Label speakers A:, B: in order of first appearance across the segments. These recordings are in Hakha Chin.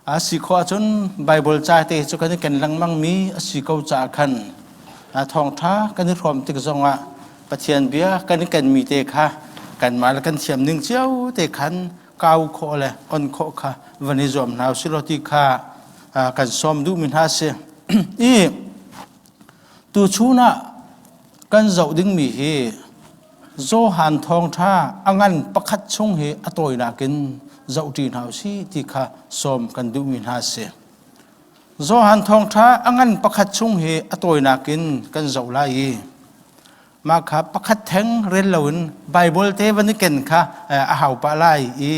A: A si khawh ahcun Baibal ca te cu kan i ken lengmangmi a si ko caah khan thawngṭha kan i hrawm tik zongah Pathian bia kan i kenmi te kha kanmah le kan thiam ning cio te khan kau khawh le on khawh kha van i zuam hna usih law ti kha kan sawm duhmi hna a si. I tuchun ah kan zoh dingmi hi Johan thawngṭha a ngan pakhat chung hi a tawinak in zohṭi hna usih ti kha sawm kan duhmi hna a si. Johan thawngṭha a ngan pakhat chung hi a tawinak in kan zoh lai i mah kha pakhat theng rel loin Baibal te van i ken kha a hau pah lai i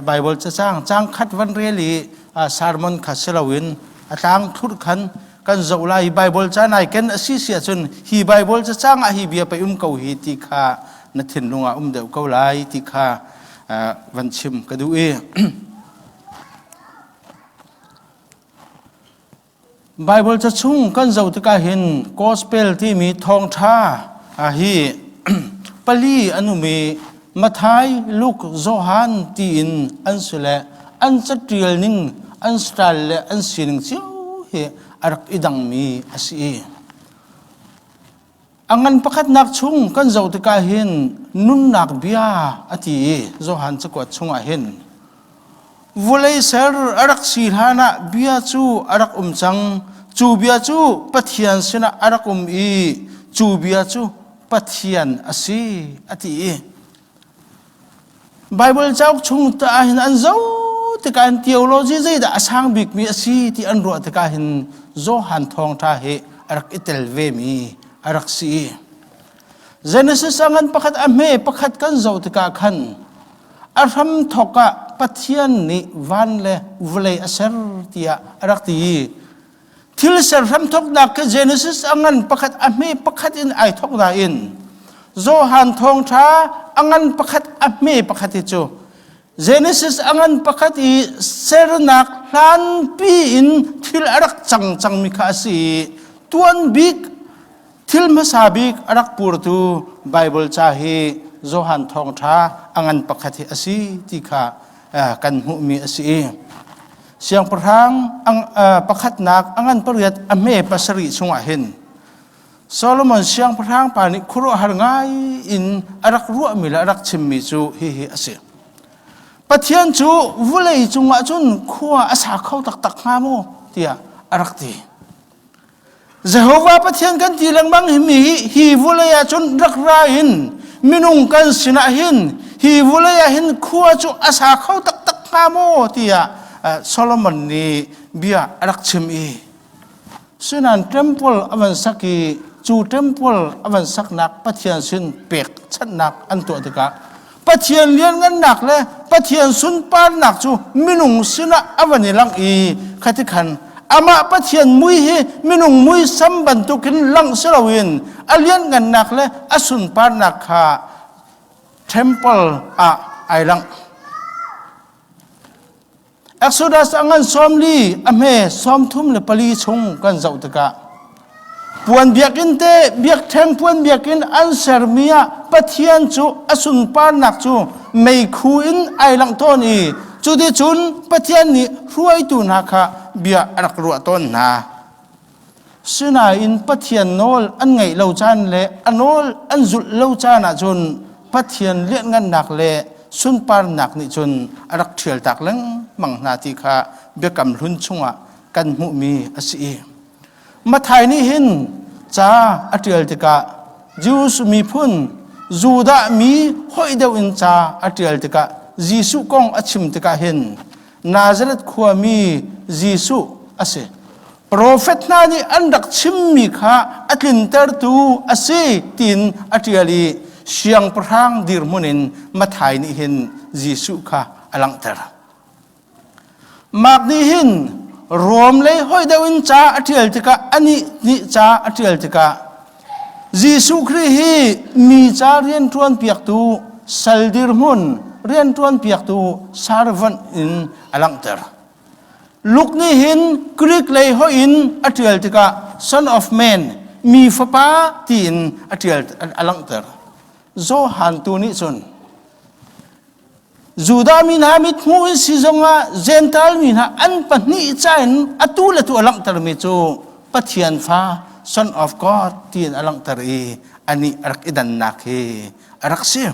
A: Baibal cacang cang khat van rel i sermon kha si loin a tlang thlurh khan kan zoh lai i Baibal ca nai ken a si si ahcun hi Baibal cacang ah hi bia pei um ko hi ti kha na thinlung ah um deuh ko lai ti kha van chim ka duh i Baibal ca chung kan zoh tikah hin gospel timi thawngṭha hi pali an um i Matthai, Luke, Johan tiin an si le an caṭial ning, an style le an sining cio hi a rak i dangmi a si i A ngan pakhatnak chung kan zoh tikah hin nunnak bia a ti i Johan cakuat chungah hin vulei ser a rak si hlanah bia cu a rak um cang cu bia cu Pathian sinah a rak um i cu bia cu Pathian a si a ti i Baibal cauk chung ta ah hin an zoh tikah hin theology zeidah a sang bikmi a si ti an ruah tikah hin Johan thawngṭha hi a rak i tel vemi a rak si. Genesis a ngan pakhat a hme pakhat kan zoh tikah khan a hram thawk ah Pathian nih van le vawlei a ser tiah a rak ti. Thil ser hramthawknak khi Genesis a ngan pakhat a hme pakhat in ai thawk nain Johan thawngṭha a ngan pakhat a hme pakhat hi cu Genesis a ngan pakhat i sernak hlanpi in thil a rak cang cangmi kha a si i tuan bik thil hmasa bik a rak purtu Baibal ca hi Johan thawngṭha a ngan pakhat hi a si ti kha kan hmuhmi a si i Siangpahrang pakhatnak a ngan pariat a hme pasarih chungah hin Solomon siangpahrang pa nih khuaruahhar ngai in a rak ruahmi le a rak chimmi cu hihi a si. Pathian cu vulei cungah cun khua a sa kho taktak hnga maw tiah a rak ti. Jehovah Pathian kan ti lengmang himi hi hi vulei ah cun rak ra in minung kan sinah hin hi vulei ah hin khua cu a sa kho taktak hnga maw tiah Solomon nih bia a rak chim i sinan temple a van sak i cu temple a van saknak Pathian sin pek chanhnak an tuah tikah Pathian lianngannak le Pathian sunparnak cu minung sinah a van i langh i khati khan amah Pathian mui hi minung muisam bantukin langh si loin a lianngannak le a sunparnak kha temple ah ai langh. Exodus a ngan 40 a hme 34 chung kan zoh tikah puan biakinn te biakṭheng puan biakinn an sermi ah Pathian cu a sunparnak cu meikhu in ai langh tawn i cuticun Pathian nih hruaitu hna kha bia a rak ruah tawn hna. Sinain Pathian nawl an ngaih lo caan le a nawl an zulh lo caan ahcun Pathian lianhngannak le sunparnak nih cun a rak ṭhialtak lengmang hna ti kha Biakam Hlun chungah kan hmuhmi a si i Matthai nih hin ca a ṭial tikah Jews miphun Judah mi hoih deuh in ca a ṭial tikah Jesuh kong a chim tikah hin Nazareth khuami Jesuh a si. Profet hna nih an rak chimmi kha a tlintertu a si tiin a ṭial i siangpahrang dirhmun in Matthai nih hin Jesuh kha a langhter. Mark nih hin Rom lei hoi deuh in ca a ṭial tikah anih nih ca a ṭial tikah Jesuh Khrih hi mi ca rianṭuan piaktu sal dirhmun rianṭuan piaktu servant in a langhter. Luke nih hin Greek lei hoih in a ṭial tikah Son of Man, mi fapa tiin a ṭial a langhter. Johan tu nih cun. Judah mi hna mithmuh in si zongah Gentile mi hna an pahnih ca in atu le tu a langhtermi cu Pathian fa Son of God tiin a langhter i anih a rak i dannak hi a rak si.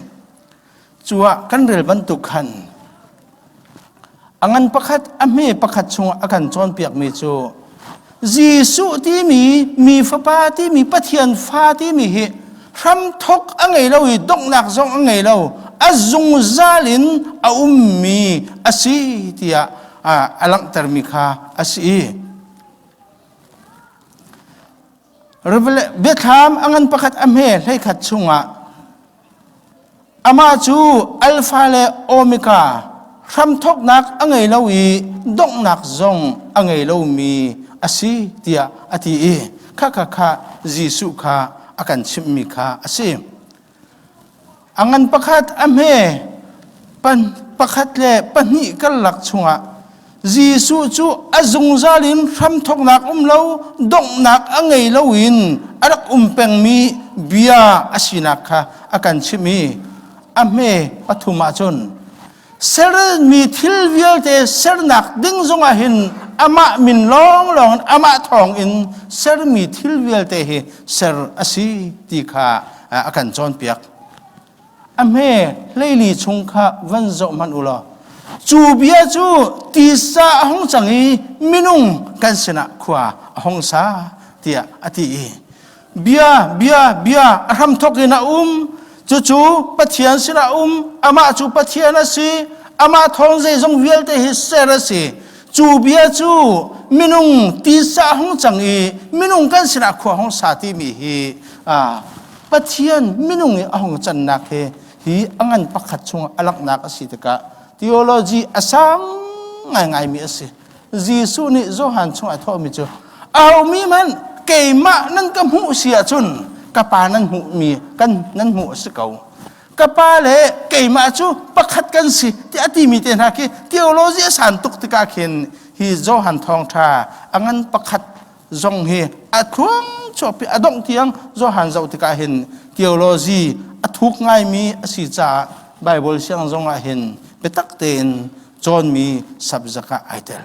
A: Cu ah kan rel bantuk khan a ngan pakhat a hme pakhat chungah a kan cawnpiakmi cu Jesuh timi mi fapa timi Pathian fa timi hi hramthok a ngei lo i donghnak zong a ngei lo a zungzal in a ummi a si tiah a langhtermi kha a si. Biathlam a ngan pakhat a hme hleikhat chungah Amah cu Alpha le Omega, hramthawknak a ngei lo i donghnak zong a ngei lomi a si tiah a ti i khakha kha Jesuh kha a kan chimhmi kha a si. A ngan pakhat a hme pakhat le pahnih karlak chungah Jesuh cu a zungzal in hramthawknak um lo, donghnak a ngei lo in a rak um pengmi bia a sinak kha a kan chimh i a hme pathum ahcun sermi thil vialte sernak ding zongah hin amah min lawnglawng in amah thawng in sermi thil vialte hi ser a si ti kha a kan cawnpiak. A hme hleili chung kha van zoh hmanh u law cu bia cu tisa a hung cang i minung kan sinah khua a hung sa tiah a ti i bia bia bia a hramthawk in a um cucu Pathian sinah um amah cu Pathian a si amah thawng zeizong vialte hi ser a si cu bia cu minung tisa a hung cang i minung kan sinah khua hung sa timi hi Pathian minung i a hung cannak he hi a ngan pakhat chung a langhnak a si tikah theology a sang ngaingaimi a si. Jesuh nih Johan chung a thawhmi cu ahomi hmanh keimah nan ka hmuh si ahcun ka pa nan hmuhmi kan nan hmuh a si ko. Ka pa le keimah cu pakhat kan si ti a timi te hna khi theology a san tuk tikah khin hi Johan thawngṭha a ngan pakhat zong hi a thluang chuakpi a dongh tiang Johan zoh tikah hin theology a thuk ngaimi a si caah Bible siang zong ah hin biatak tein cawnmi subject ah ai tel.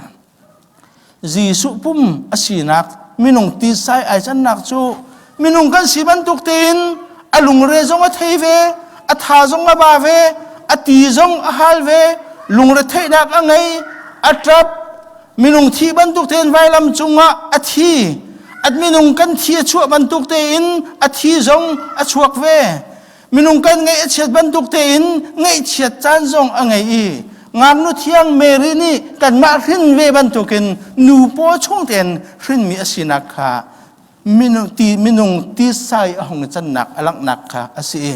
A: Jesuh pum a sinak minung tisai ai cannak cu minung kan si bantuk tein a lungre zong a thei ve, a tha zong a ba ve, a ti zong a hal ve, lungre theihnak a ngei, a ṭap, Minung thi bantuk tein vailam cungah a thi. At minung kan thi a chuah bantuk tein a thi zong a chuak ve. Minung kan ngaih a chiat bantuk tein ngaihchiat caan zong a ngei i ngaknu thiang Mary nih kanmah hrin ve bantukin nu paw chung tein hrinmi a sinak kha minung ti minung tisai a hung cannak a langhnak kha a si i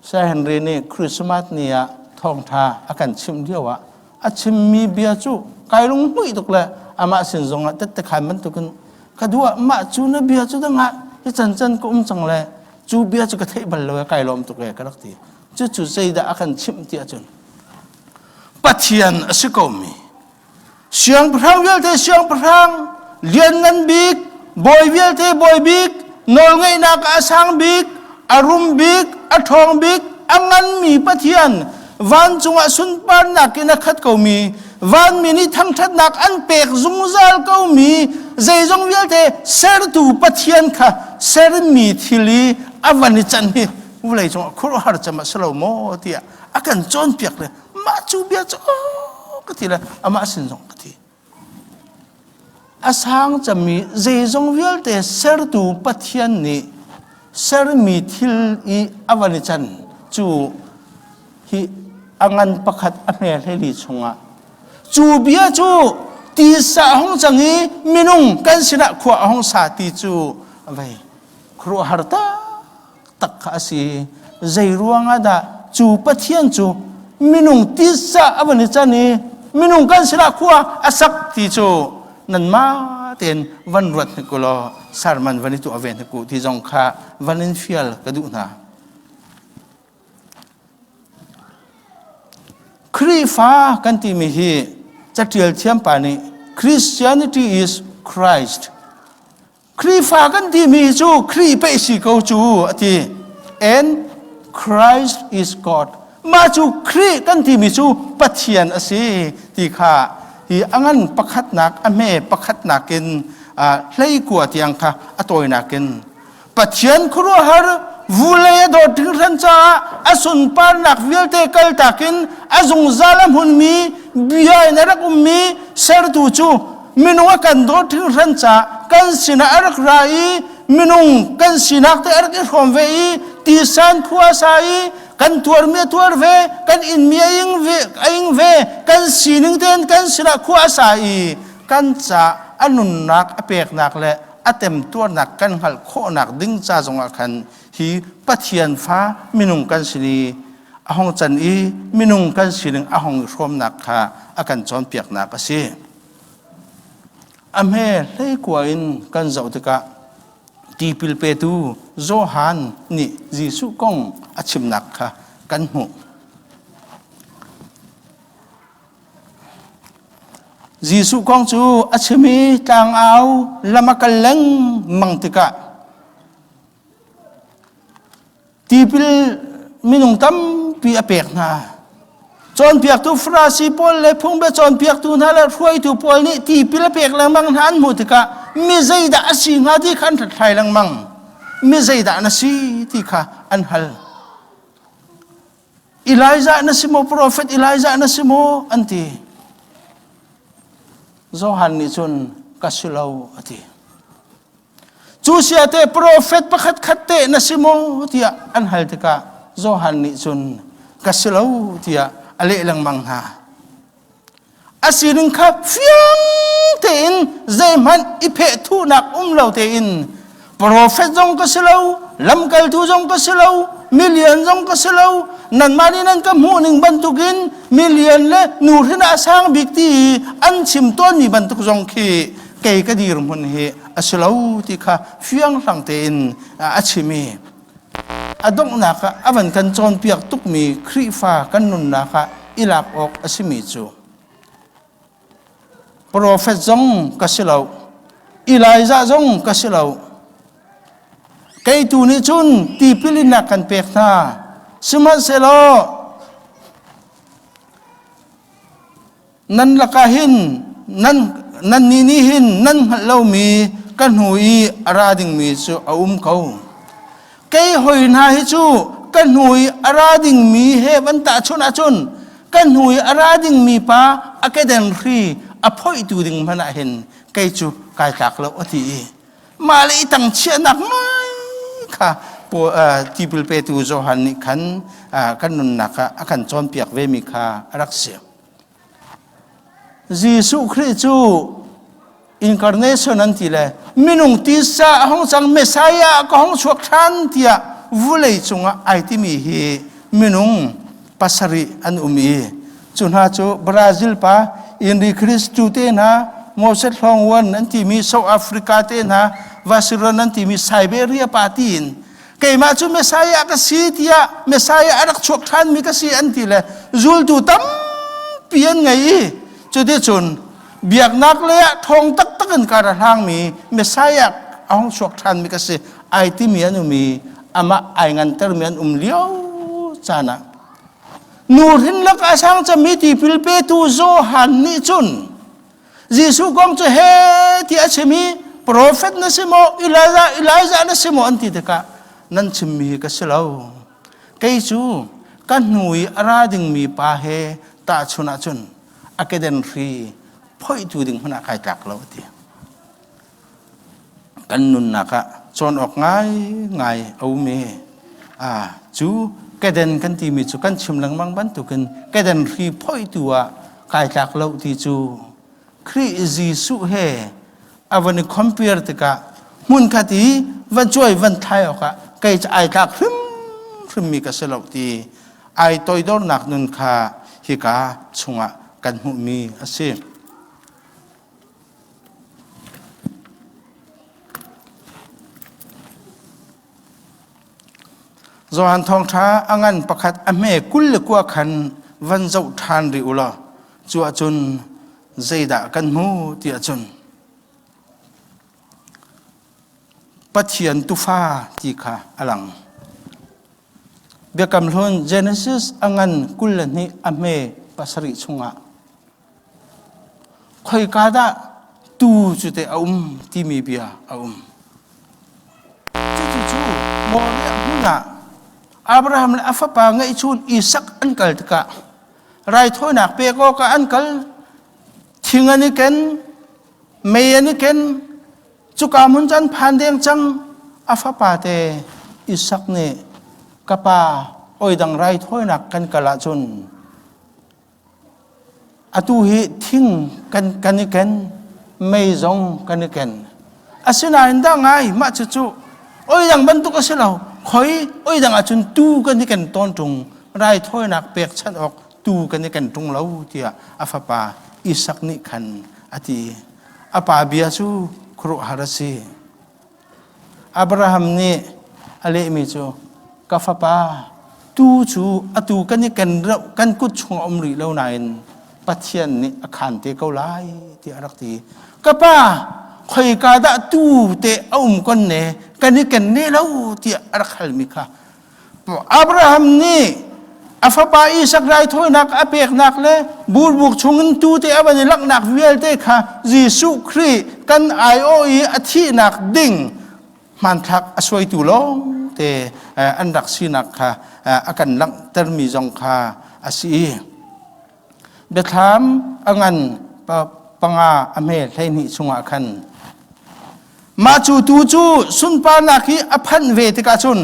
A: Sir Henry nih Christmas ni ah thawngṭha a kan chimh lio ah a chimmi bia cu kai lunghmuih tuk le amah sin zongah tette khan bantukin ka duah mah cu na bia cu dangah hi can can ka um cang le cu bia cu ka theih bal lo kai lawm tuk e ka rak ti cucu zeidah a kan chimh ti ahcun Pathian a si ko mi Siangpahrang vialte siangpahrang, lianngan bik, bawi vialte bawi bik, nawlngeihnak ah a sang bik, a rum bik, a ṭhawng bik, a nganmi Pathian, vancung ah sunparnak in a khat komi, vanmi nih thangṭhatnak an pek zungzal komi, zeizong vialte sertu Pathian kha sermi thil i a van i can hi vawlei cungah khuaruahhar cem a si lo maw tiah a kan cawnpiak le mah cu bia cu ka ti le amah sin zong ka ti a sang cemmi zeizong vialte sertu Pathian nih sermi thil i a van i can cu hi a ngan pakhat a hme hleli chungah cu bia cu tisa a hung cang i minung kan sinah khua a hung sa ti cu vei khuaruahhar tak tak kha a si. Zei ruangah dah cu Pathian cu minung tisa a van i can i minung kan sinah khua a sak ti cu nanmah tein van ruat hnik u law sarman van i tuah ve hnik u ti zong kha van in fial ka duh hna. Khrihfa kan timi hi caṭial thiampa nih Christianity is Christ Khrihfa kan timi cu Khrih pei si ko cu a ti. And Christ is God. Mah cu Khrih kan timi cu Pathian a si ti kha hi a ngan pakhatnak a hme pakhatnak in hleikua tiang kha a tawinak in Pathian khuaruahhar vulei a dawt hringhran caah a sunparnak vialte kaltak in a zungzal a hmunmi bia in a rak ummi sertu cu minung a kan dawt hringhran caah kan sinah a rak ra i minung kan sinak te a rak i hrawm ve i tisan khua sa i kan tuarmi a tuar ve kan inmi a ing ve, a ing ve kan sining tein kan sinah khua a sa i kan ca a nunnak a peknak le a temtuarnak kan hngalh khawhnak ding ca zongah khan hi Pathian fa minung kan sin i a hong can i minung kan sining a hong i hrawmnak kha a kan cawnpiaknak a si. A hme hleikua in kan zoh tikah tipil petu Johan nih Jesuh kong a chimnak kha kan hmuh. Jesuh kong cu a chim i tlangau lam a kal lengmang tikah tipil minung tampi a pek hna. Cawnpiaktu Farasi pawl le phungbia cawnpiaktu hna le hruaitu pawl nih tipil a pek lengmang hna an hmuh tikah mi zeidah a si hnga ti kha an hlathlai lengmang. Mi zeidah na si ti kha an hal. Elijah na si maw profet Elijah na si maw an ti Johan nih cun ka si lo a ti cu sia te profet pakhat khat te na si maw tiah an hal tikah Johan nih cun ka si lo tiah a leh lengmang hna A sining kha fiang tein zeihmanh i phehthuhnak um lo tein profet zong ka si lo, lamkaltu zong ka si lo, milian zong ka si lo, nanmah nih nan ka hmuh ning bantukin milian le nuhrin ah a sang bik ti an chim tawnmi bantuk zong khi kei ka dirhmun hi a si lo ti kha fianghlang tein a chim i A donghnak ah a van kan cawnpiak tukmi Khrihfa kan nunnak ah i lak awk a simi cu profet zong ka si lo, Elijah zong ka si lo. Kei tu nih cun tipil innak kan pek hna. Sihmanhsehlaw Nan lakah hin nan nannih nih hin nan hngalh lomi ka hnu i a ra dingmi cu a um ko. Kei hoi hna hi cu ka hnu i a ra dingmi he van tahchunh ahcun ka hnu i a ra dingmi pa a keden hri a phoihtu ding hmanh ah hin kei cu kai tlak lo a ti i mah le i tang chiahnak ngai kha tipil petu Johan nih khan kan nunnak ah a kan cawnpiak vemi kha a rak si. Jesuh Khrih cu incarnation an ti le minung tisa a hong cang Messiah ka hong chuak ṭhan tiah vulei cungah ai timi hi minung pasarih an um i cu hna cu Brazil pa Henry Christu te hna Moses Hlongwan an timi South Africa te hna Vasiron an timi Siberia pa tiin keimah cu Messiah ka si tiah Messiah a rak chuak ṭhanmi ka si an ti le zultu tampi an ngei i cuticun biaknak lei ah ṭhawng taktak in kar a hlangmi Messiah a hung chuak ṭhanmi ka si ai timi an um i amah ai ngantermi an um lio caan ah nuhrin lak a sang cami tipil petu Johan nih cun Jesuh kong cu he ti a chim i profet na si maw Elijah Elijah na si maw an ti tikah nan chimmi hi ka si lo kei cu ka hnu i a ra dingmi pa he tahchun ahcun a keden hri phoihtu ding hmanh ah kai tlak lo a ti Kan nunnak ah cawn awk ngaingai a um i cu keden kan timi cu kan chim lengmang bantukin keden hri phoihtu ah kai tlak lo ti cu Khrih Jesuh he a van i compare tikah hmunkhat i van cuai van thlai awkah kei cu ai tlak hrimhrimmi ka si lo ti ai toidornak nun kha hika chungah kan hmuhmi a si. Johan thawngṭha a ngan pakhat a hme 22 khan van zoh ṭhan rih u law cu ahcun zeidah kan hmu ti ahcun Pathian tufa ti kha a lang. Biakam Hlun Genesis a ngan 22 a hme pasarih chungah khoika dah tuu cu te a um timi bia a um. Cucu cu Moriah hmun ah Abraham le a fapa ngeihchun Isak an kal tikah raithawinak pek awkah an kal thing an i ken mei an i ken cuka hmun cu an phan deng cang a fapa te Isak nih ka pa oidang raithawinak kan kal ahcun Atu hi thing kan, kan i ken, mei zong kan i ken. Asinain dah ngai mah cucu oidang bantuk a si lo. Khoi oidang ahcun tu kan i ken tawn ṭung, raithawinak pekchanh awk tu kan i ken ṭung lo tiah a fapa Isak nih khan a ti. A pa bia cu khuaruahhar a si. Abraham nih a lehmi cu ka fapa tu cu atu kan i ken kan kut chung a um rih lo nain Pathian nih a khaan te ko lai tiah a rak ti. Ka pa khoika dah tu te a um kon ne kan i ken ne lo tiah a rak halmi kha Abraham nih a fapa Isak raithawinak a peknak le burbuk chungin tute a van i langhnak vialte kha Jesuh Khrih kan aiawh i a thihnak ding hmanthlak a suaitu lawng te an rak sinak kha a kan langhtermi zong kha a si. Biathlam a ngan panga a hme 12 chungah khan mah cu tu cu sunparnak hi a phanh ve tikah cun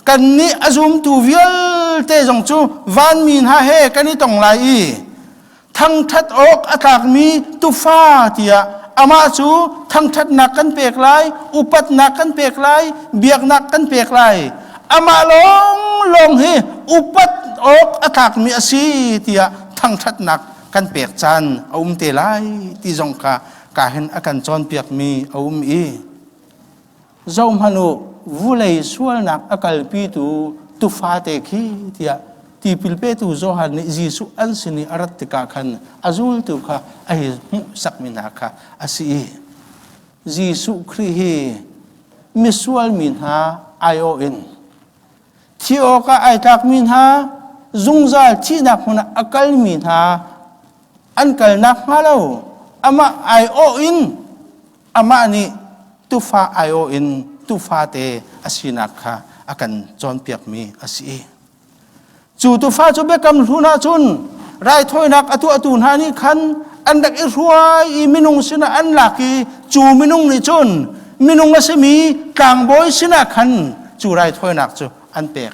A: kannih a zumtu vialte zong cu vanmi hna he kan i tong lai i thangṭhat awk a tlakmi tufa tiah amah cu thangṭhatnak kan pek lai upatnak kan pek lai biaknak kan pek lai amah lawnglawng hi upat awk a tlakmi a si tiah thangṭhatnak kan pek caan a um te lai ti zong kha ka hin a kan cawnpiakmi a um i zohhmanh u vulei sualnak a kalpitu tufa te khi tiah tipil petu Johan nih Jesuh an sin i a rat tikah khan a zultu kha a hi hmuhsakmi hna kha a si i Jesuh Khrih hi misual mi hna aiawh in thi awkah ai tlakmi hna zungzal thihnak hmun ah a kalmi hna an kalnak hnga lo amah aiawh in amah nih tufa aiawh in tufa te a sinak kha a kan cawnpiakmi a si. Cu tufa cu biakam hlun ahcun raithawinak a tuahtu hna nih khan an rak i hruai i minung sinah an lak i cu minung nih cun minung a simi tlangbawi sinah khan cu raithawinak cu an pek.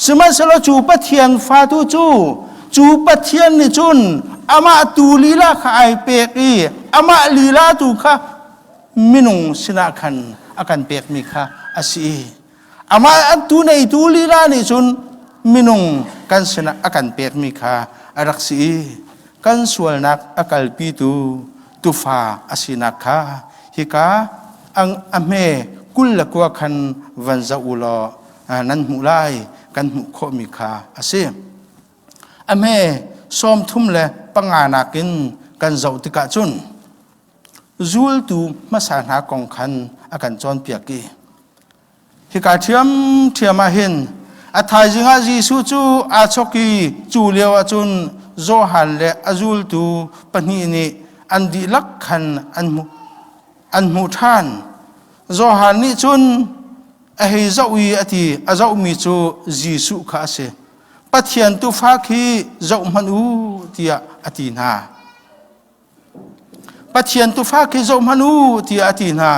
A: Sihmanhsehlaw cu Pathian fatu cu cu Pathian nih cun amah tu lila kha ai pek i amah lila tu kha minung sinah khan a kan pekmi kha a si. Amah an tu neitu lila nih cun minung kan sinah a kan pekmi kha a rak si i kan sualnak a kalpitu tufa a sinak kha hika a hme 29 khan van zoh u law nan hmuh lai kan hmuh khawhmi kha a si. A hme 35 nakin kan zoh tikah cun zultu hmasa hna kong khan a kan cawnpiak i hika ṭhiamṭhiam ah hin a thaizing ah Jesuh cu aa chok i cu lio ah cun Johan le a zultu pahnih nih an dihlak khan an hmuh an hmuh ṭhan. Johan nih cun a hei zoh i a ti a zohmi cu Jesuh kha a si. Pathian tufa khi zoh hmanh u tiah a ti hna. Pathian tufa khi zohhmanh u tiah a ti hna.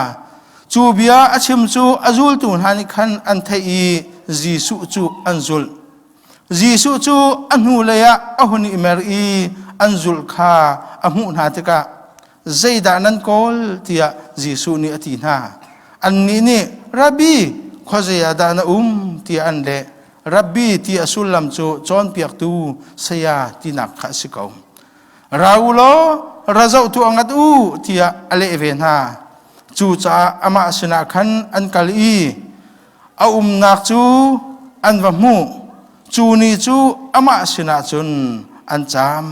A: Cu bia a chim cu a zultu hna nih khan an theih i Jesuh cu an zulh. Jesuh cu a hnulei ah a hun i mer i an zulh kha a hmuh hna tikah zeidah nan kawl tiah Jesuh nih a ti hna. Annih nih Rabbi khuazei ah dah na um tiah an leh. Rabbi ti a sullam cu cawnpiaktu saya tinak kha a si ko. Ra u law ra zoh tuah ngat u tiah a leh ve hna. Cucaah amah sinah khan an kal i a umnak cu an va hmuh. Cu ni cu amah sinah cun an caam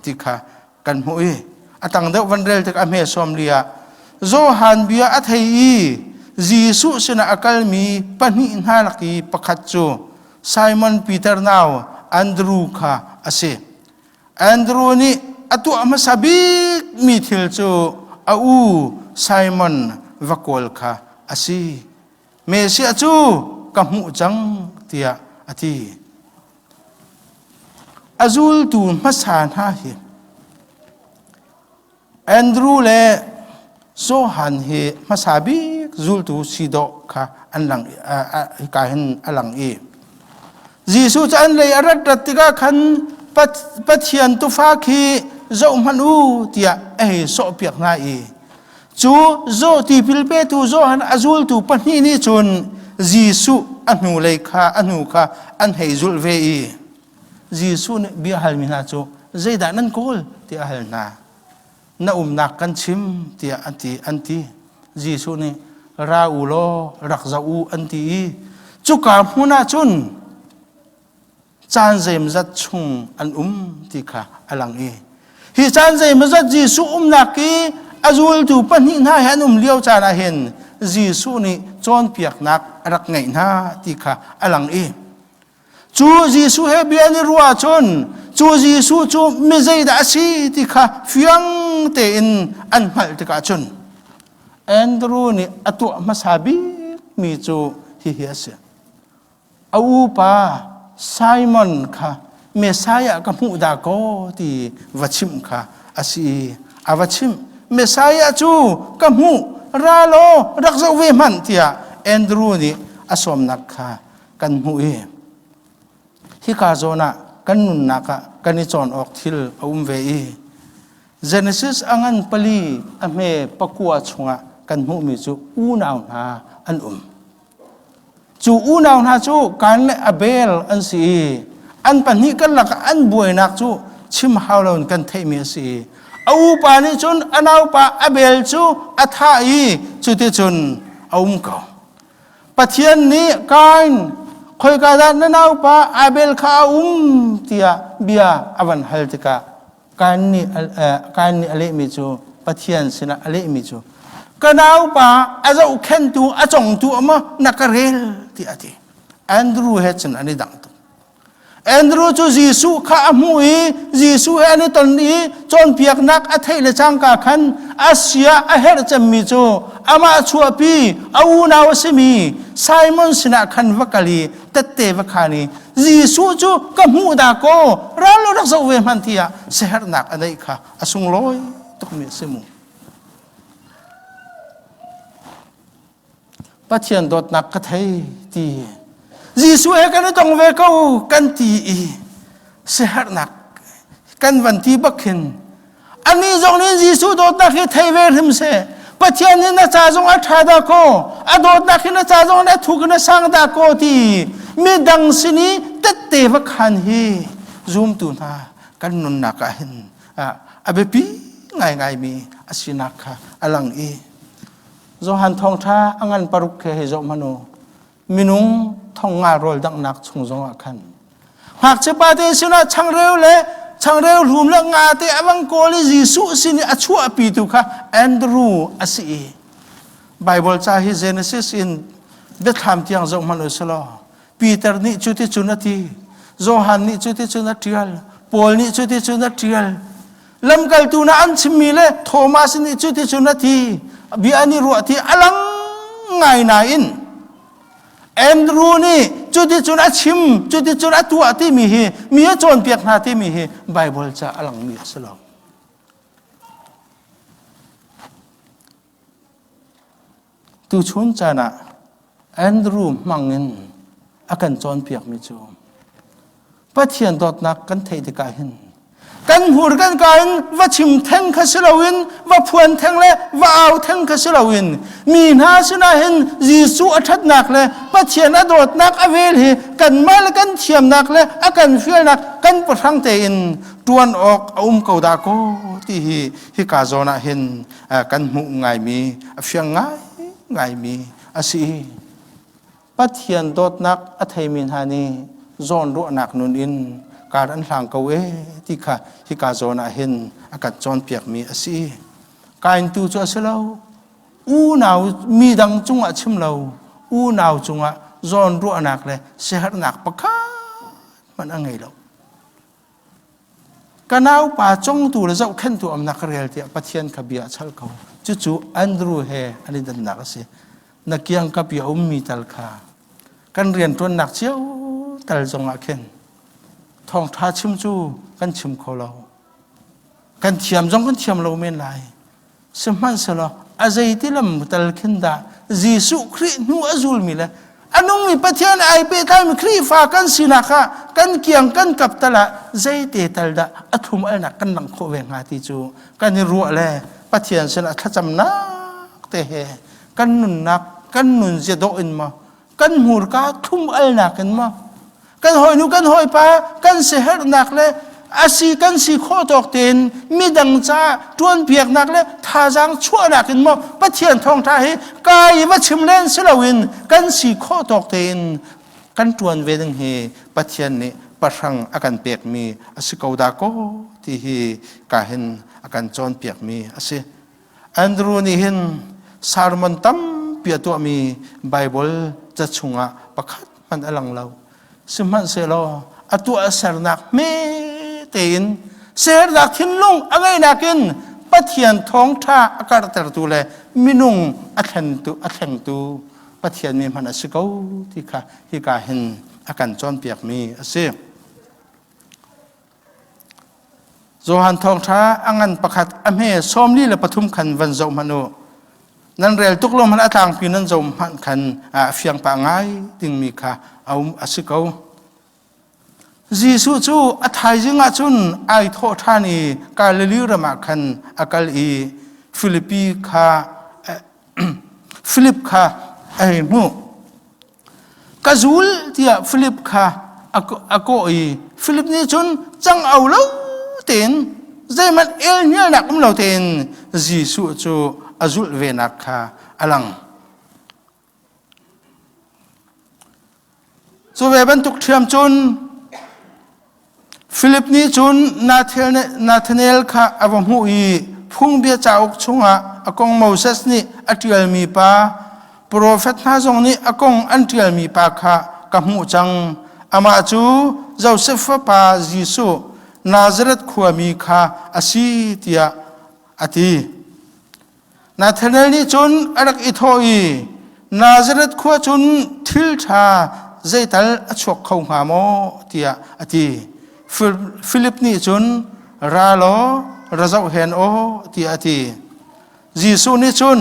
A: ti kha kan hmuh i a tang deuh van rel tik a hme sawm li ah Johan bia a thei i Jesuh sinah a kalmi pahnih hna lak i pakhat cu. Simon Peter nau Andru kha a si. Andru nih a tuah hmasa bikmi thil cu a u Simon va kawl kha a si. Messiah cu ka hmuh cang tiah a ti. A zultu hmasa hna hi Andrew le Johan hi hmasa bik zultu si dawh kha an lang hika hin a lang i Jesuh cu an lei a rat rat tikah khan Pathian tufa khi zoh hmanh u tiah a hei sawhpiak hna i cu zo tipil petu Johan a zultu pahnih nih cun Jesuh a hnulei kha a hnu kha an hei zulh ve i Jesuh nih bia halmi hna cu zeidah nan kawl tiah a hal hna. Na umnak kan chim tiah an ti an ti. Jesuh nih ra u law rak zoh u an ti i cuka hmun ah cun caan zeimazat chung an um ti kha a lang i hi caan zeimazat Jesuh umnak i a zultu pahnih hna he an um lio caan ah hin Jesuh nih cawnpiaknak a rak ngeih hna ti kha a lang i Cu Jesuh he bia an i ruah ahcun cu Jesuh cu mi zeidah a si ti kha fiang tein an hngalh tikah cun Andrew nih a tuah hmasa bikmi cu hihi a si. A upa Simon kha Messiah ka hmuh dah kaw ti va chimh kha a si i a va chimh. Messiah cu ka hmuh ra law rak zoh ve hmanh tiah Andrew nih a sawmnak kha kan hmuh i hika zawn ah kan nunnak ah kan i cawn awk thil a um ve i Genesis a ngan pali a hme pakua chungah kan hmuhmi cu unau hna an um. Cu unau hna cu Kain le Abel an si i an pahnih kan lakah an buainak cu chim hau loin kan theihmi a si i a upa nih cun a naupa Abel cu a thah i cuticun a um ko. Pathian nih Kain khoika dah na naupa Abel kha a um tiah bia a van hal tikah Kain nih Kain nih a lehmi cu Pathian sinah a lehmi cu ka naupa a zohkhentu a congtu maw na ka rel tiah a ti. Andrew he cun an i dang tuk. Andrew cu Jesuh kha a hmuh i Jesuh he an i ton i cawnpiaknak a theih le cangka khan a sia a herh cemmi cu amah chuahpi a unau a simi Simon sinah khan va kal i tette va khaan i Jesuh cu ka hmuh dah kaw ral lo rak zoh ve hmanh tiah siaherhnak a neih kha a sunglawi tukmi a si mu. Pathian dawtnak ka thei ti Jesuh he kan i tong ve ko kan ti i siaherhnak kan van ti bak khin anih zong nih Jesuh dawtnak hi thei ve hrim seh Pathian nih na ca zong a ṭha dah kaw a dawtnak hi na ca zong a thuk in a sang dah kaw ti midang sin i tette va khan hi zumtu hna kan nunnak ah hin a biapi ngaingaimi a sinak kha a lang i Johan thawngṭha a ngan paruk he hei zoh hmanh u. Minung thong nga rawl danghnak chung zongah khan ngakchia pa te sinah changreu le changreu hlum le nga te a vang kawl i Jesuh sin i a chuahpitu kha Andrew a si i Bible ca hi Genesis in biathlam tiang zoh hmanh u selaw Peter nih cuticun a ti Johan nih cuticun a ṭial Paul nih cuticun a ṭial lamkaltu na an chimmi le Thomas nih cuticun a ti bia an i ruah ti a lang ngai nain Andrew nih cuticun a chim cuticun a tuah timi hi mi a cawnpiak hna timi hi Bible ca a langmi a si lo. Tuchun caan ah Andrew hmangin a kan cawnpiakmi cu Pathian dawtnak kan theih tikah hin kan hmur kan ka in va chim theng kha si loin va phuan theng le va au theng kha si loin mi hna sinah hin Jesuh a ṭhatnak le Pathian a dawtnak a vel hi kanmah le kan thiamnak le a kan fialnak kan pahrang tein ṭuan awk a um ko dah kaw ti hi hika zawn ah hin kan hmuh ngaimi a fiang ngai ngaimi a si. Pathian dawtnak a theimi hna nih zawnruahnak nun in kar an hlang ko e ti kha hika zawn ah hin a kan cawnpiakmi a si. Kain tu cu a si lo. Unau mi dang cungah chim lo, unau cungah zawnruahnak le siaherhnak pakhat hmanh a ngei lo. Ka naupa congtu le zohkhenhtu amnak ka rel tiah Pathian kha bia a chal ko. Cucu Andrew he an i dannak a si. Na kiangkap i a ummi tal kha kan rianṭuannak cio tal zongah khin thawngṭha chim cu kan chim kho lo. Kan thiam zong kan thiam lo men lai. Sihmanhsehlaw a zeiti lam tal khin dah Jesuh Khrih hnu a zulmi le a nungmi Pathian ai pehtlaimi Khrihfa kan sinak ah kan kiang kan kap tal ah zeite tal dah a thum alnak kan langh khawh ve hnga ti cu kan i ruah le Pathian sinah thlacamnak te he kan nunnak kan nun zia dawh in maw kan hmurka thlum alnak in maw kan hawinu kan hawipa kan siaherhnak le asi kan si khawh tawk tein midang ca ṭuanpiaknak le thazaang chuahnak in maw Pathian thawngṭha hi kai va chim len si loin kan si khawh tawk tein kan ṭuan ve ding hi Pathian nih pahrang a kan pekmi a si ko dah kaw ti hi ka hin a kan cawnpiakmi a si. Andrew nih hin sermon tampi a tuahmi Baibal ca chungah pakhat hmanh a lang lo. Sihmanhsehlaw a tuahsernak hme tein sernak thinlung a ngeihnak in Pathian thawngṭha a karhtertu le minung a thlentu a thlengtu Pathian mi hmanh a si ko ti kha hika hin a kan cawnpiakmi a si. Johan thawngṭha a ngan pakhat a hme 43 khan van zoh hmanh u. Nan rel tuk lo hmanh a tlangpi nan zoh hmanh khan a fiang pah ngai dingmi kha a um a si ko. Jesuh cu a thaizing ah cun ai thawh ṭhan i Galilee ram ah khan a kal i Filipi kha Filip kha a hei hmuh. Ka zul tiah Filip kha a kawh i Filip nih cun cangau lo tein zeihmanh elhnialnak um lo tein Jesuh cu a zulh venak kha a lang. Cu ve bantuk ṭhiam cun Filip nih cun Nathanael kha a va hmuh i phungbia cauk chungah a kong Moses nih a ṭialmi pa, profet hna zong nih a kong an ṭialmi pa kha ka hmuh cang. Amah cu Josef fapa Jesuh, Nazareth khuami kha a si tiah a ti. Nathanael nih cun a rak i thawh i, Nazareth khua cun thil ṭha zeital a chuak kho hnga maw? tiah a ti. Filip nih cun, Ra law, ra zoh hen aw, tiah a ti. Jesuh nih cun,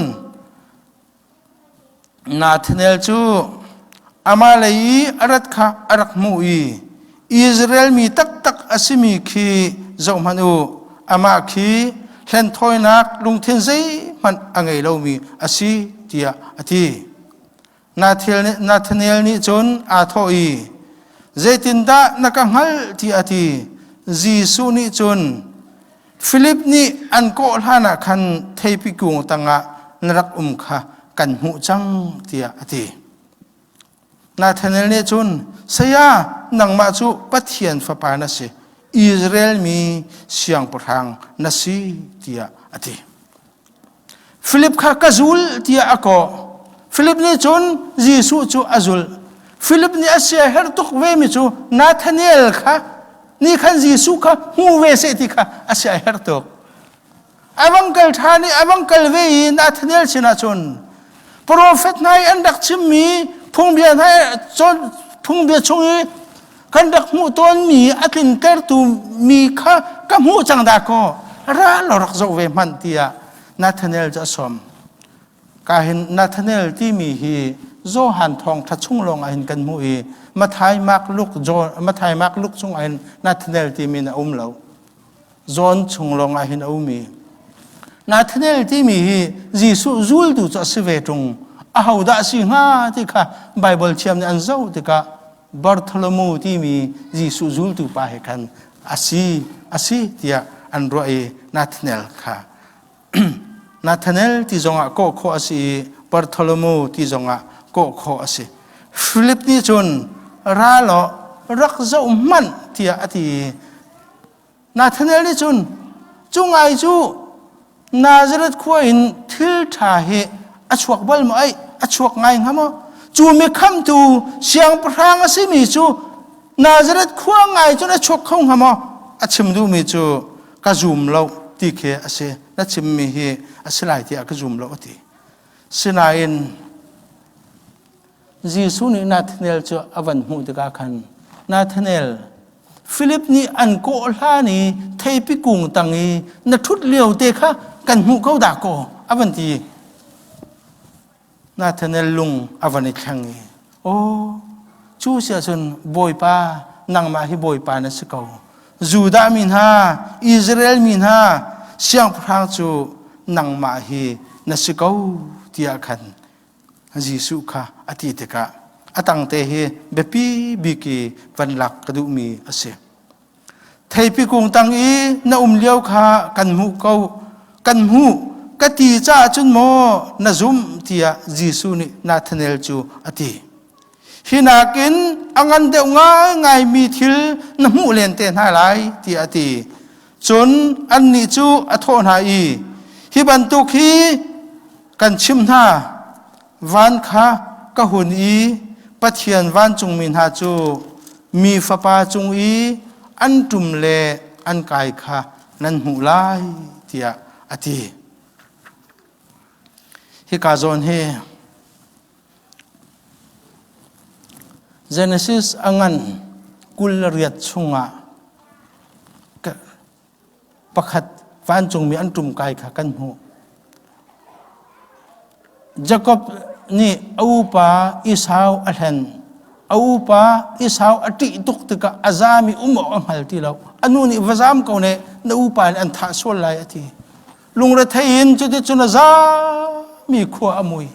A: Nathanael cu amah lei i a rat kha a rak hmuh i Israel mi taktak a simi khi zohhmanh u, amah khi hlenthawinak lungthin zeihmanh a ngei lomi a si tiah a ti. Nathanael nih cun aa thawh i, Zeitindah na ka hngalh tiah a ti. Jesuh nih cun, Filip nih an kawh hlanah khan theipi kung tangah na rak um kha kan hmuh cang tiah a ti. Nathanael nih cun, Saya, nangmah cu Pathian fapa na si, Israel mi siangpahrang na si tiah a ti. Filip kha ka zul tiah a kawh. Filip nih cun Jesuh cu a zulh. Filip nih a siaherh tuk vemi cu Nathanael kha nih khan Jesuh kha hmu ve seh ti kha a siaherh tuk. A vang kal ṭhan i a vang kal ve i Nathanael sinah cun profet hna i an rak chimmi phungbia hna phungbia chung i kan rak hmuh tawnmi a tlintertu mi kha ka hmuh cang dah kaw ra law rak zoh ve hmanh tiah Nathanael cu a sawm. Ka hin Nathanael timi hi Johan thawngṭha chung lawng ah hin kan hmuh i Matthai, Mark, Luke, John, Matthai, Mark, Luke chung ah hin Nathanael timi in a um lo. John chung lawng ah hin a um i Nathanael timi hi Jesuh zultu cu a si ve ṭung. Ahodah a si hnga ti kha Baibal thiam nih an zoh tikah Bartholomew timi Jesuh zultu pa he khan a si a si tiah an ruah i Nathanael kha Nathanael ti zongah kawh khawh a si i Bartholomew ti zongah kawh khawh a si. Philip nih cun ra law rak zoh hmanh tiah a ti i Nathanael nih cun cu ngai cu Nazareth khua in thil ṭha hi a chuak bal maw ai a chuak ngai hnga maw? Cu mi khamtu siangpahrang a simi cu Nazareth khua ngai cun a chuak kho hnga maw? A chim duhmi cu ka zum lo ti khi a si. Na chimmi hi a si lai tiah ka zum lo a ti. Sinain Jesuh nih Nathanael cu a van hmuh tikah khan Nathanael, Filip nih an kawh hlan i theipi kung tang i na ṭhut lio te kha kan hmuh ko dah kaw a van ti. Nathanael lung a van i thleng i, Aw, cu si ahcun Bawipa, nangmah hi Bawipa na si ko. Judah mi hna, Israel mi hna, siangpahrang cu nangmah hi na si ko tiah khan Jesuh kha a ti tikah a tangte hi biapi bik i van lak ka duhmi a si. Theipi kung tang i na um lio kha kan hmuh ko, kan hmuh ka ti caah cun maw na zumh tiah Jesuh nih Nathanael cu a ti. Hi nakin a ngan deuh ngaingaimi thil na hmuh len te hna lai tiah a ti. Cun annih cu a thawh hna i, hi bantuk hi kan chimh hna, van kha ka hun i Pathian vancungmi hna cu mi Fapa cung i an ṭum le an kai kha nan hmuh lai, tiah a ti. Hika zawn hi Genesis a ngan 28 chungah pakhat vancungmi an ṭumkai kha kan hmuh. Jakob nih a upa Esau a hlen. A upa Esau a ṭih tuk tikah a zaam i um awk a hngal ti lo. A nu nih va zaam ko ne, na upa nih an thah sual lai a ti. Lungrethei in cuticun a zaami khua a mui.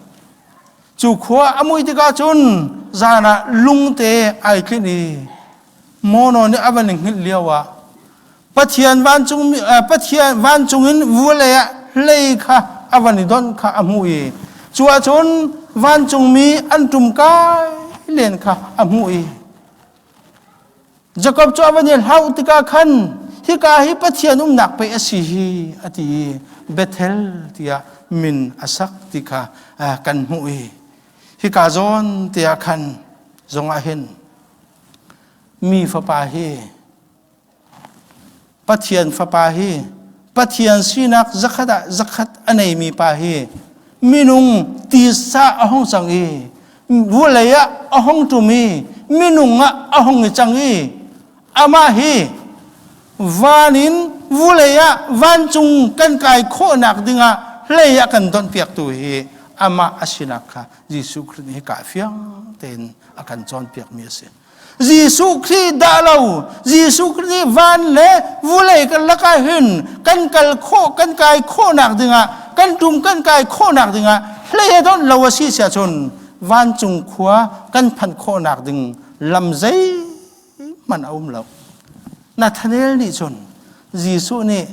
A: Cu khua a mui tikah cun zan ah lungte ai tlinh i mono nih a van i hngilh lio ah Pathian vancung Pathian vancung in vulei ah hlei kha a van i donh kha a hmuh i cu ahcun vancungmi an ṭum kai len kha a hmuh i Jakob cu a van i hlauh tikah khan hika hi Pathian umnak pei a si hi a ti i Bethel tiah min a sak ti kha kan hmuh i hika zawn tiah khan zongah hin mi fapa hi Pathian fapa hi Pathian sinak zakhat ah zakhat a neimi pa hi minung tisa a hung cang i vulei ah a hung ṭum i minung ah a hung i cang i amah hi van in vulei ah vancung kan kai khawhnak dingah hlei a kan donhpiaktu hi amah a sinak kha Jesuh Khrih nih hika fiang tein a kan cawnpiakmi a si. Jesuh Khrih dah lo Jesuh Khrih nih van le vulei kan lakah hin kan kal khawh kan kai khawhnak dingah kan tum kan kai khawhnak dingah hlei a donh lo a si sia cun vancung khua kan phanh khawhnak ding lam zeihmanh a um lo. Nathanael nih cun Jesuh nih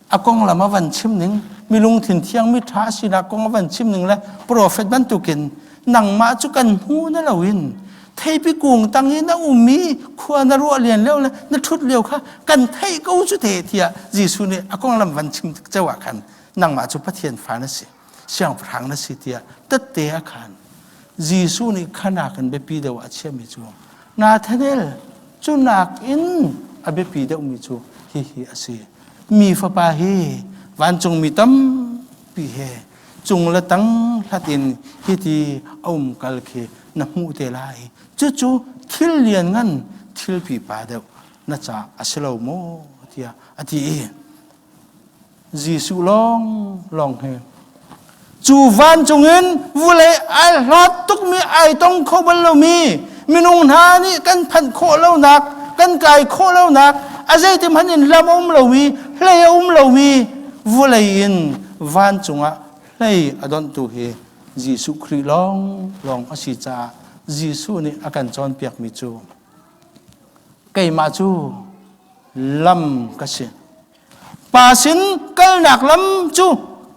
A: a konglam a van chim ning mi lungthin thiang mi ṭha sinak kong a van chim ning le profet bantukin nangmah cu kan hmu na loin theipi kung tang i na um i khua na ruah lian lio le na ṭhut lio kha kan theih ko cu te tiah Jesuh nih a konglam van chim ceu ah khan nangmah cu Pathian fa na si siangpahrang na si tiah tette a khan Jesuh nih khanak in biapi deuh a chiahmi cu Nathanael cu nakin a biapi deuhmi cu hihi a si. Mi fapa hi vancungmi tampi he cung le tang hlat in hiti a um kal khi na hmuh te lai. Cucu thil lianngan thil pipa deuh na ca a si lo maw tiah a ti i Jesuh lawng lawng hi cu vancung in vulei ai hlat tukmi ai tong kho bal lomi minung hna nih kan phanh khawh lonak kan kai khawh lonak a zeiti hmanh in lam a um lomi hlei a um lomi vulei in vancung ah hlei a donhtu hi Jesuh Khrih lawng lawng a si caah Jesuh nih a kan cawnpiakmi cu keimah cu lam ka si Pa sin kalnak lam cu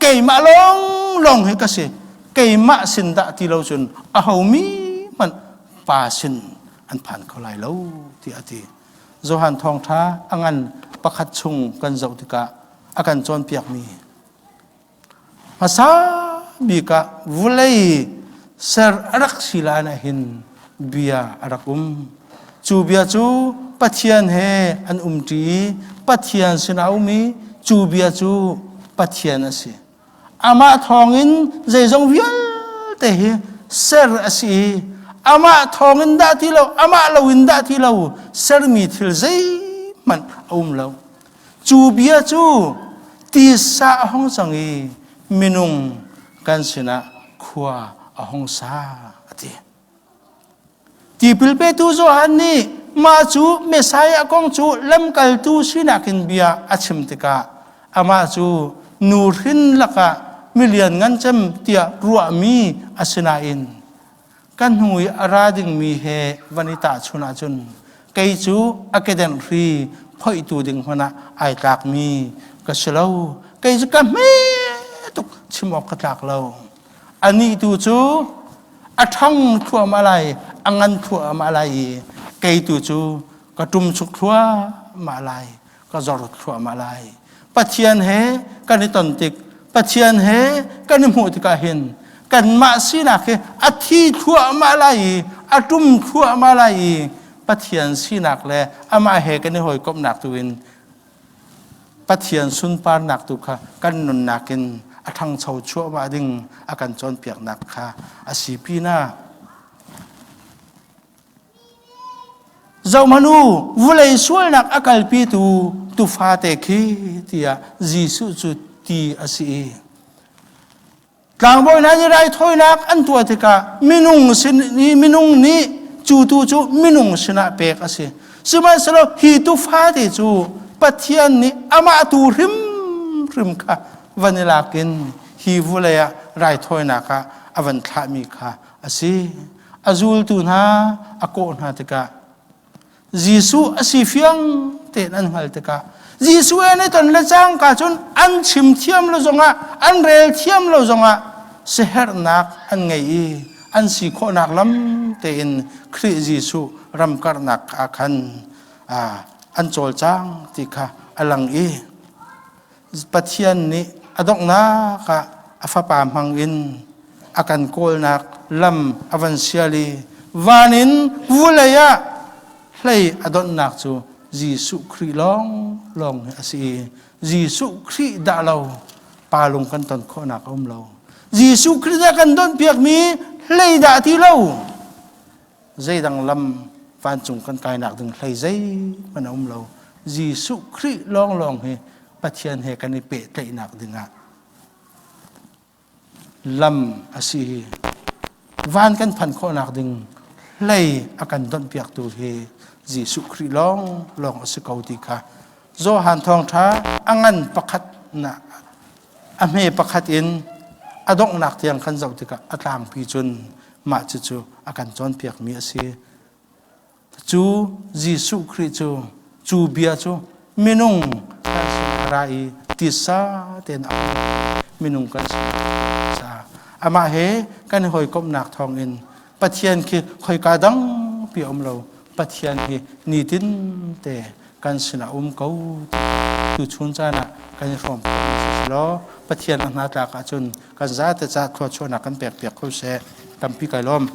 A: keimah lawnglawng hi ka si. Keimah sin dah ti lo cun aho mi hmanh pa sin an phan kho lai lo tiah a ti. Johan thawngṭha a ngan pakhat chung kan zoh tikah a kan cawnpiakmi hmasa bik ah vulei. Ser a rak si lan ah hin bia a rak um. Cu bia cu Pathian he an umṭi i Pathian sinah a um i cu bia cu Pathian a si. Amah thawngin zeizong vialte hi ser a si i amah thawngin dah ti lo, amah loin dah ti lo sermi thil zeihmanh a um lo. Cu bia cu tisa a hung cang i minung kan sinah khua a hung sa a ti. Tipil petu Johan nih mah cu Messiah kong cu lamkaltu sinak in bia a chim tikah amah cu nuhrin lakah milian ngan cem tiah ruahmi a si nain kan hnu i a ra dingmi he van i tahchun ahcun kei cu a kedenh hri phoihtu ding hmanh ah ai tlakmi ka si lo. Kei cu ka hme tuk chim awk ka tlak lo. Anih tu cu a ṭhang thluahmah lai, a ngan thluahmah lai i kei tu cu ka ṭumchuk thluahmah lai. Ka zor thluahmah lai. Pathian he kan i ton tik, Pathian he kan i hmuh tikah hin kanmah sinak hi a thi thluahmah lai i a ṭum thluahmah lai i Pathian sinak le amah he kan i hawikomhnak tu in Pathian sunparnak tu kha kan nunnak in a ṭhangcho chuahmah ding a kan cawnpiaknak kha a si pinah Zohhmanh u, vulei sualnak a kalpitu tufa te khi tiah Jesuh cu ti a si i tlangbawi hna nih raithawinak an tuah tikah minung sin i minung nih cu tu cu minung sinah pek a si. Sihmanhsehlaw hi tufa te cu Pathian nih amah tu hrimhrim kha van i lak in hi vulei ah raithawinak ah a van thlahmi kha a si. A zultu hna a kawh hna tikah Jesuh a si fiang tein an hngal tikah Jesuh he an i ton le cangka cun an chim thiam lo zongah an rel thiam lo zongah siherhnak an ngei i an si khawhnak lam tein Khrih Jesuh ramkarhnak ah khan an cawlcang ti kha a lang i Pathian nih a donghnak ah a fapa hmang in a kan kawlnak lam a van sial i van in vulei ah hlei a donhnak cu Jesuh Khrih lawng lawng hi a si i Jesuh Khrih dah lo pa lung kan ton khawhnak a um lo. Jesuh Khrih nih a kan donhpiakmi hlei dah ti lo zeidang lam vancung kan kainak ding hlei zeihmanh a um lo. Jesuh Khrih lawnglawng hi Pathian he kan i pehtlaihnak dingah lam a si hi. Van kan phanh khawhnak ding hlei a kan donhpiaktu hi Jesuh Khrih lawng lawng a si ko ti kha Johan thawngṭha a ngan pakhat na a hme pakhat in a donghnak tiang kan zoh tikah a tlangpi cun mah cucu a kan cawnpiakmi a si. Cu Jesuh Khrih cu cu bia cu minung kan sin a ra i tisa tein a minung kan sin caah amah he kan i hawikomhnak thawngin Pathian khi khoika dangpi a um lo Pathian hi nitin te kan sinah um ko tuchun caan ah kan i hrawm khawh law Pathian a hna tlak ahcun kan zate ca thluachuahnak kan pek piak ko seh tampi kai lawm.